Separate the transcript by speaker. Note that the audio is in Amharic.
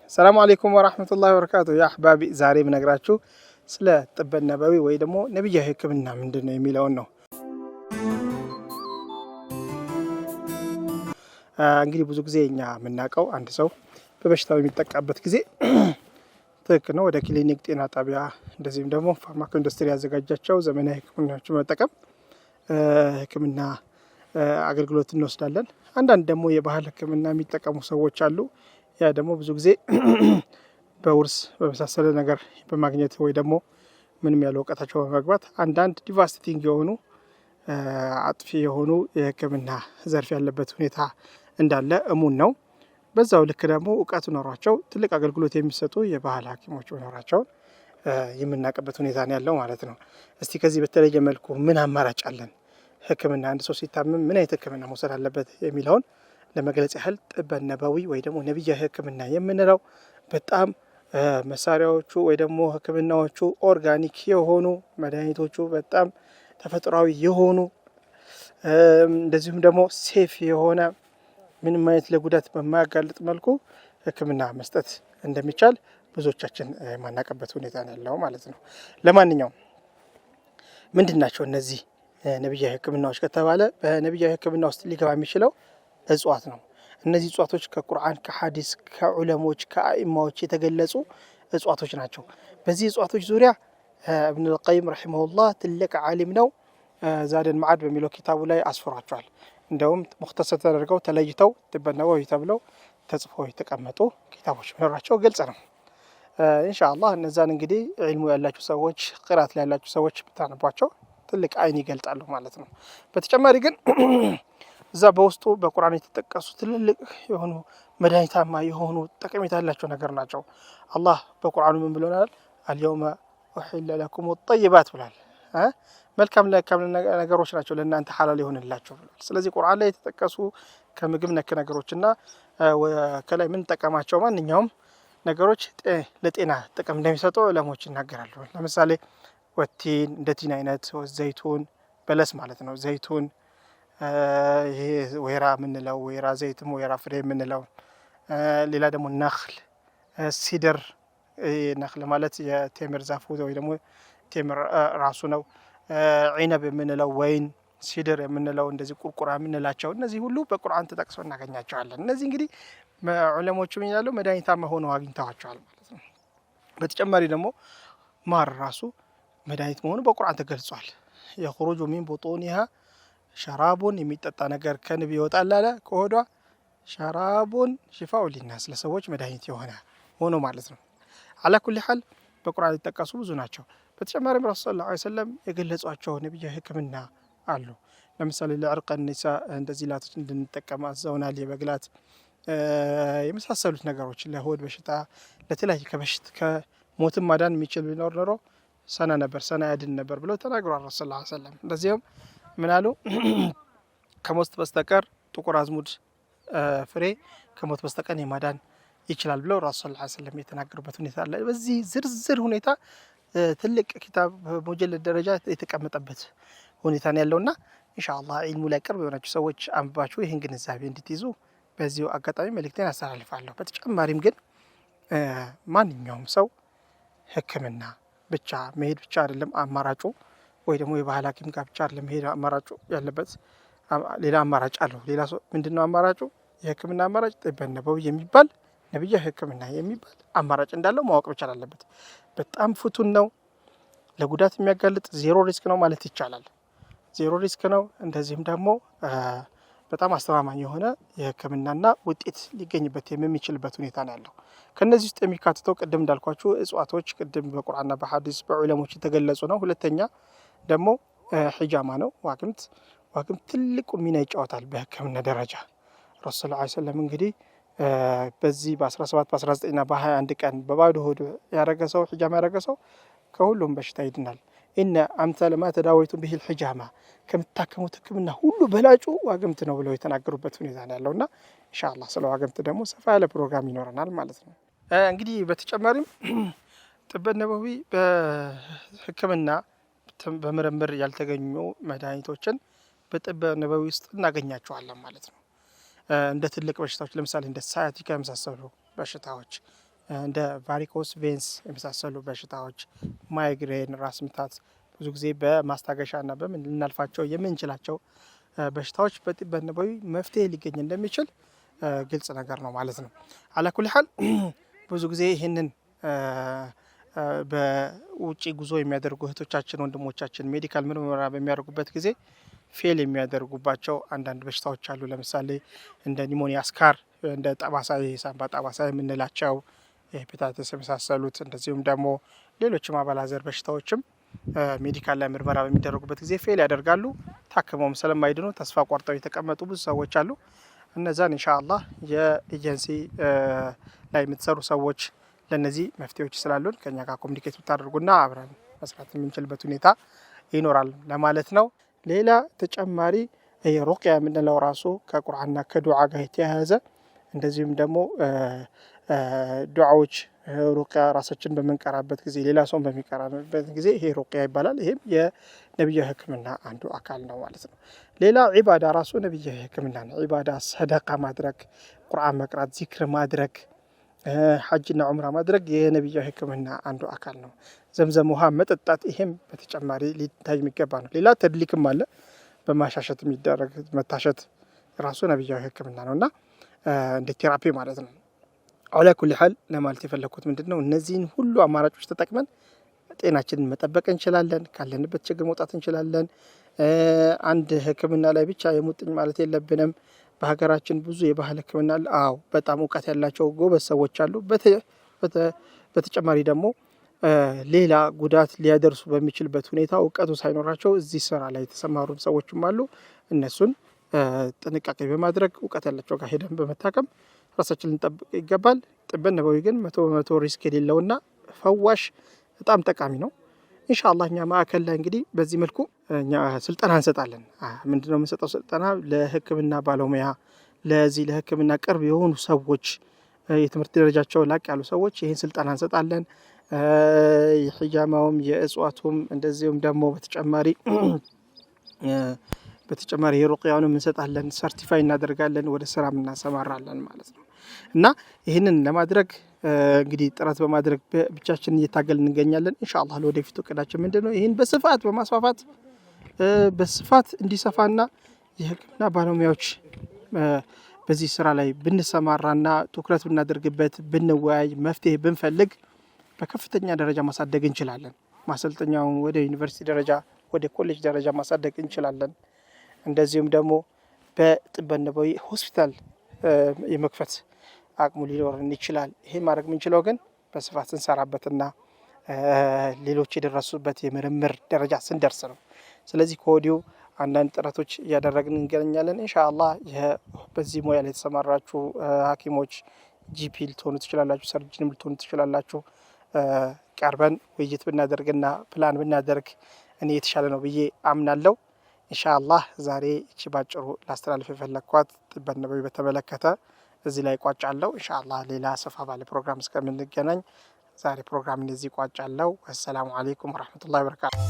Speaker 1: السلام عليكم ورحمة الله وبركاته። يا أحبابي ዛሬ የምነግራችሁ ስለ طب نبوي ወይ ደግሞ ነቢያዊ ሕክምና ምንድን ነው የሚለውን ነው። እንግዲህ ብዙ ጊዜ እኛ የምናውቀው አንድ ሰው በበሽታው የሚጠቃበት ጊዜ ትክክል ነው ወደ ክሊኒክ፣ ጤና ጣቢያ እንደዚህም ደግሞ pharmaco ኢንዱስትሪ ያዘጋጃቸው ዘመናዊ ሕክምናዎችን በመጠቀም ሕክምና አገልግሎት እንወስዳለን። አንዳንድ ደግሞ የባህል ሕክምና የሚጠቀሙ ሰዎች አሉ። ያ ደግሞ ብዙ ጊዜ በውርስ በመሳሰለ ነገር በማግኘት ወይ ደግሞ ምንም ያለ እውቀታቸው በመግባት አንዳንድ devastating የሆኑ አጥፊ የሆኑ የህክምና ዘርፍ ያለበት ሁኔታ እንዳለ እሙን ነው። በዛው ልክ ደግሞ እውቀቱ ኖሯቸው ትልቅ አገልግሎት የሚሰጡ የባህል ሐኪሞች መኖራቸውን የምናውቅበት ሁኔታ ነው ያለው ማለት ነው። እስቲ ከዚህ በተለየ መልኩ ምን አማራጭ አለን? ህክምና አንድ ሰው ሲታመም ምን አይነት ህክምና መውሰድ አለበት የሚለውን ለመግለጽ ያህል طب نبوي ወይ ደግሞ ነቢያዊ ህክምና የምንለው በጣም መሳሪያዎቹ ወይ ደግሞ ህክምናዎቹ organic የሆኑ፣ መድኃኒቶቹ በጣም ተፈጥሯዊ የሆኑ፣ እንደዚሁም ደግሞ safe የሆነ፣ ምንም አይነት ለጉዳት በማያጋልጥ መልኩ ህክምና መስጠት እንደሚቻል ብዙዎቻችን የማናውቅበት ሁኔታ ነው ያለው ማለት ነው። ለማንኛውም ምንድን ናቸው እነዚህ ነቢያዊ ህክምናዎች ከተባለ በነቢያዊ ህክምና ውስጥ ሊገባ የሚችለው እጽዋት ነው። እነዚህ እጽዋቶች ከቁርአን፣ ከሐዲስ፣ ከዑለሞች፣ ከአኢማዎች የተገለጹ እጽዋቶች ናቸው። በዚህ እጽዋቶች ዙሪያ እብን ልቀይም رحمه الله ትልቅ ዓሊም ነው። ዛደል መዓድ በሚለው ኪታቡ ላይ አስፍሯቸዋል። እንደውም مختصر ተደርገው ተለይተው طب نبوي ተብለው ተጽፎ የተቀመጡ ኪታቦች መኖራቸው ግልጽ ነው። ኢንሻአላህ እነዛን እንግዲህ ዒልሙ ያላችሁ ሰዎች፣ ቅራት ላይ ያላችሁ ሰዎች ብታነቧቸው ትልቅ አይን ይገልጣሉ ማለት ነው። በተጨማሪ ግን እዛ በውስጡ በቁርአን የተጠቀሱ ትልልቅ የሆኑ መድኃኒታማ የሆኑ ጠቀሜታ ያላቸው ነገር ናቸው። አላህ በቁርአኑ ምን ብሎናል? اليوم أحل لكم الطيبات ብሏል። መልካም መልካም ነገሮች ናቸው ለእናንተ ሐላል የሆንላቸው ብሏል። ስለዚህ ቁርአን ላይ የተጠቀሱ ከምግብ ነክ ነገሮችና ከላይ የምንጠቀማቸው ማንኛውም ነገሮች ለጤና ጥቅም እንደሚሰጡ ዑለሞች ይናገራሉ። ለምሳሌ والتين እንደ ቲን አይነት፣ ዘይቱን በለስ ማለት ነው። ዘይቱን ይሄ ወይራ የምንለው፣ ወይራ ዘይትም ወይራ ፍሬ የምንለው፣ ሌላ ደግሞ نخل፣ سدر። نخل ማለት የቴምር ዛፉ ወይ ደግሞ ቴምር ራሱ ነው። عنب የምንለው ወይን፣ سدر የምንለው እንደዚህ ቁርቁራ የምንላቸው እነዚህ ሁሉ በቁርአን ተጠቅሰው እናገኛቸዋለን። እነዚህ እንግዲህ ዑለሞቹ ምን ይላሉ? መድኃኒታማ ሆነው አግኝተዋቸዋል ማለት ነው። በተጨማሪ ደግሞ ማር ራሱ መድኃኒት መሆኑ በቁርአን ተገልጿል። يخرج من بطونها شراب የሚጠጣ ነገር ከንብ ይወጣል አለ ከሆዷ፣ شراب شفاء للناس ለሰዎች መድኃኒት የሆነ ሆኖ ማለት ነው። على كل حال በቁርአን የተጠቀሱ ብዙ ናቸው። በተጨማሪም ረሱል صلى الله عليه وسلم የገለጿቸው ነቢያዊ ሕክምና አሉ። ለምሳሌ لعرق النساء እንደዚህ ላቶች እንድንጠቀም አዘውናል። የበግላት የመሳሰሉት ነገሮች ለሆድ በሽታ፣ ለተለያዩ ከበሽት ከሞትም ማዳን የሚችል ቢኖር ኖሮ ሰና ነበር፣ ሰና ያድን ነበር ብለው ተናግሯል ረሱል صلى الله عليه وسلم። እንደዚሁም ምን አሉ? ከሞት በስተቀር ጥቁር አዝሙድ ፍሬ ከሞት በስተቀር የማዳን ይችላል ብለው ረሱል صلى الله عليه وسلم የተናገሩበት ሁኔታ አለ። በዚህ ዝርዝር ሁኔታ ትልቅ ኪታብ በ مجلد ደረጃ የተቀመጠበት ሁኔታ ነው ያለውና ኢንሻአላህ ዒልሙ ላይ ቅርብ የሆናችሁ ሰዎች አንብባችሁ ይህን ግንዛቤ እንድትይዙ በዚሁ አጋጣሚ መልእክቴን አስተላልፋለሁ። በተጨማሪም ግን ማንኛውም ሰው ሕክምና ብቻ መሄድ ብቻ አይደለም አማራጩ፣ ወይ ደግሞ የባህል ሐኪም ጋር ብቻ አይደለም መሄድ አማራጩ ያለበት፣ ሌላ አማራጭ አለው። ሌላ ምንድነው አማራጩ? የሕክምና አማራጭ طب نبوي የሚባል፣ ነብያዊ ሕክምና የሚባል አማራጭ እንዳለው ማወቅ መቻል አለበት። በጣም ፍቱን ነው። ለጉዳት የሚያጋልጥ zero risk ነው ማለት ይቻላል። Zero risk ነው። እንደዚህም ደግሞ በጣም አስተማማኝ የሆነ የህክምናና ውጤት ሊገኝበት የሚችልበት ሁኔታ ነው ያለው። ከነዚህ ውስጥ የሚካተተው ቅድም እንዳልኳችሁ እጽዋቶች ቅድም በቁርአንና በሐዲስ በዑለሞች የተገለጹ ነው። ሁለተኛ ደግሞ ሒጃማ ነው። ዋግምት። ዋግምት ትልቁን ሚና ይጫወታል በህክምና ደረጃ። ረሱል صلى الله عليه وسلم እንግዲህ በዚህ በ17፣ በ19ና በ21 ቀን በባዶ ሆድ ያረገ ሰው፣ ሒጃማ ያረገ ሰው ከሁሉም በሽታ ይድናል። إن أمثل ما تداويتم به الحجامة ከምታከሙት ህክምና ሁሉ በላጩ ዋግምት ነው ብለው የተናገሩበት ሁኔታ ነው ያለውና ኢንሻአላህ ስለ ዋግምት ደግሞ ሰፋ ያለ ፕሮግራም ይኖረናል ማለት ነው። እንግዲህ በተጨማሪም طب نبوي በህክምና በምርምር ያልተገኙ መድኃኒቶችን በ طب نبوي ውስጥ እናገኛቸዋለን ማለት ነው። እንደ ትልቅ በሽታዎች ለምሳሌ እንደ sciatica የመሳሰሉ በሽታዎች እንደ varicose veins የመሳሰሉ በሽታዎች፣ ማይግሬን፣ ራስ ምታት ብዙ ጊዜ በማስታገሻና በምን ልናልፋቸው የምንችላቸው በሽታዎች በ طب نبوي መፍትሄ ሊገኝ እንደሚችል ግልጽ ነገር ነው ማለት ነው። على كل حال ብዙ ጊዜ ይህንን በውጪ ጉዞ የሚያደርጉ እህቶቻችን፣ ወንድሞቻችን medical ምርመራ በሚያደርጉበት ጊዜ fail የሚያደርጉባቸው አንዳንድ በሽታዎች አሉ። ለምሳሌ እንደ pneumonia scar፣ እንደ ጠባሳ፣ የሳንባ ጠባሳ የምንላቸው፣ ሄፓታይተስ የመሳሰሉት፣ እንደዚሁም ደግሞ ሌሎችም አባላዘር በሽታዎችም medical ላይ ምርመራ በሚደረጉበት ጊዜ fail ያደርጋሉ። ታክመውም ስለማይድኑ ተስፋ ቆርጠው የተቀመጡ ብዙ ሰዎች አሉ። እነዛን ኢንሻአላህ የኤጀንሲ ላይ የምትሰሩ ሰዎች ለእነዚህ መፍትሄዎች ስላሉን ከኛ ጋር communicate ብታደርጉና አብረን መስራት የምንችልበት ሁኔታ ይኖራል ለማለት ነው። ሌላ ተጨማሪ ሩቅያ የምንለው ራሱ ከቁርአንና ከዱዓ ጋር የተያያዘ፣ እንደዚሁም ደግሞ ዱዓዎች ሩቅያ ራሳችን በምንቀራበት ጊዜ፣ ሌላ ሰውን በሚቀራበት ጊዜ ይሄ ሩቅያ ይባላል። ይሄም የነቢያዊ ሕክምና አንዱ አካል ነው ማለት ነው። ሌላ ዒባዳ ራሱ ነቢያዊ ሕክምና ነው። ዒባዳ ሰደቃ ማድረግ፣ ቁርአን መቅራት፣ ዚክር ማድረግ፣ ሐጅና ዑምራ ማድረግ የነቢያዊ ሕክምና አንዱ አካል ነው። ዘምዘም ውሃ መጠጣት ይሄም በተጨማሪ ሊታይ የሚገባ ነው። ሌላ تدليك ም አለ። በማሻሸት የሚደረግ መታሸት ራሱ ነቢያዊ ሕክምና ነው እና እንደ therapy ማለት ነው። على كل حال ለማለት የፈለግኩት ምንድን ነው፣ እነዚህን ሁሉ አማራጮች ተጠቅመን ጤናችንን መጠበቅ እንችላለን። ካለንበት ችግር መውጣት እንችላለን። አንድ ሕክምና ላይ ብቻ የሙጥኝ ማለት የለብንም። በሀገራችን ብዙ የባህል ሕክምና አለ። አዎ፣ በጣም እውቀት ያላቸው ጎበዝ ሰዎች አሉ። በተጨማሪ ደግሞ ሌላ ጉዳት ሊያደርሱ በሚችልበት ሁኔታ እውቀቱ ሳይኖራቸው እዚህ ስራ ላይ የተሰማሩ ሰዎችም አሉ። እነሱን ጥንቃቄ በማድረግ እውቀት ያላቸው ጋር ሄደን በመታከም ራሳችን ልንጠብቅ ይገባል። طب نبوي ግን 100% risk የሌለውና ፈዋሽ በጣም ጠቃሚ ነው። ኢንሻአላህ እኛ ማዕከል ላይ እንግዲህ በዚህ መልኩ እኛ ስልጠና እንሰጣለን። ምንድነው የምንሰጠው ስልጠና? ለህክምና ባለሙያ፣ ለዚህ ለህክምና ቅርብ የሆኑ ሰዎች፣ የትምህርት ደረጃቸው ላቅ ያሉ ሰዎች ይህን ስልጠና እንሰጣለን። የሂጃማውም የእጽዋቱም እንደዚሁም ደግሞ በተጨማሪ የሩቅያውንም እንሰጣለን። Certify እናደርጋለን፣ ወደ ስራም እናሰማራለን ማለት ነው። እና ይህንን ለማድረግ እንግዲህ ጥረት በማድረግ ብቻችንን እየታገልን እንገኛለን። ኢንሻአላህ ለወደፊቱ እቅዳችን ምንድን ነው? ይህን በስፋት በማስፋፋት፣ በስፋት እንዲሰፋና የህክምና ባለሙያዎች በዚህ ስራ ላይ ብንሰማራና ትኩረት ብናደርግበት፣ ብንወያይ፣ መፍትሄ ብንፈልግ በከፍተኛ ደረጃ ማሳደግ እንችላለን። ማሰልጠኛውን ወደ ዩኒቨርሲቲ ደረጃ፣ ወደ ኮሌጅ ደረጃ ማሳደግ እንችላለን። እንደዚሁም ደግሞ በ طب نبوي ሆስፒታል የመክፈት አቅሙ ሊኖረን ይችላል። ይሄ ማድረግ የምንችለው ግን በስፋት ስንሰራበትና ሌሎች የደረሱበት የምርምር ደረጃ ስንደርስ ነው። ስለዚህ ከወዲሁ አንዳንድ ጥረቶች እያደረግን እንገኛለን። ኢንሻአላህ በዚህ ሙያ ላይ የተሰማራችሁ ሐኪሞች GP ልትሆኑ ትችላላችሁ፣ surgeon ም ልትሆኑ ትችላላችሁ። ቀርበን ውይይት ብናደርግና ፕላን ብናደርግ እኔ የተሻለ ነው ብዬ አምናለሁ። ኢንሻአላህ ዛሬ እቺ ባጭሩ ላስተላልፍ የፈለግኳት طب نبوي በተመለከተ እዚህ ላይ ቋጫለሁ። ኢንሻአላህ ሌላ ሰፋ ባለ ፕሮግራም እስከምንገናኝ ዛሬ ፕሮግራም እንደዚህ ቋጫለሁ። السلام عليكم ورحمة الله وبركاته።